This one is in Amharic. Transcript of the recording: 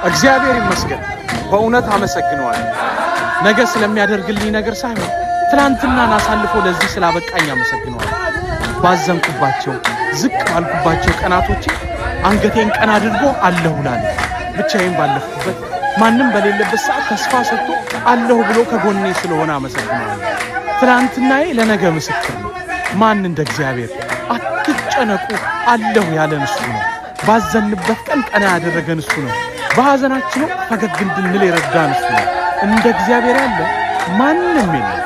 እግዚአብሔር ይመስገን፣ በእውነት አመሰግነዋለሁ። ነገ ስለሚያደርግልኝ ነገር ሳይሆን ትናንትናን አሳልፎ ለዚህ ስላበቃኝ አመሰግነዋለሁ። ባዘንኩባቸው ዝቅ ባልኩባቸው ቀናቶቼ አንገቴን ቀና አድርጎ አለሁ ላለ፣ ብቻዬን ባለፍኩበት ማንም በሌለበት ሰዓት ተስፋ ሰጥቶ አለሁ ብሎ ከጎኔ ስለሆነ አመሰግነዋለሁ። ትናንትናዬ ለነገ ምስክር ነው። ማን እንደ እግዚአብሔር? አትጨነቁ አለሁ ያለን እሱ ነው። ባዘንበት ቀን ቀና ያደረገን እሱ ነው። በሐዘናችን ወቅት ፈገግ እንድንል የረዳን እሱ ነው። እንደ እግዚአብሔር ያለ ማንም የለም።